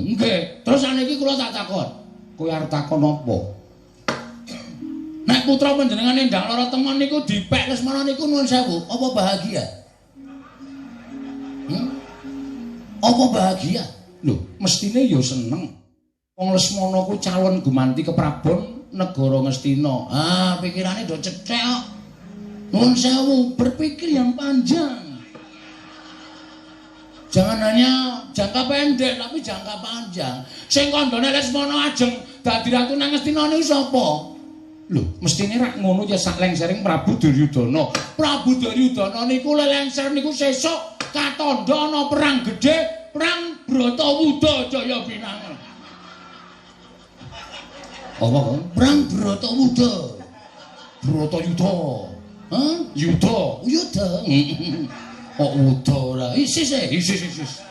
Nggih. Terus saniki kula tak takon. Kowe arep takon apa? Nek putra panjenengan Endang Lara Temon niku dipek Lesmana niku nuwun sewu, apa bahagia? Hmm? Apa bahagia? Lho, mestine ya seneng. Wong Lesmana ku calon gumanti keprabon negara Ngastina. Ah, pikirane do cethek kok. Nuwun sewu, berpikir yang panjang. Jangan hanya jangka pendek tapi jangka panjang. Sing kandhane Lesmana ajeng dadi ratu nang Ngastina niku sapa? Lho, mestine rak ngono ya sak lengsering Prabu Duryudana. Prabu Duryudana niku lelengser niku sesuk katandha ana perang gedhe, perang Bratawuda Jaya Binangun. Apa kok? Perang Bratawuda. Bratayuda. Hah? Yuda, Yuda. Kok wuda ora? Isis e, isis isis.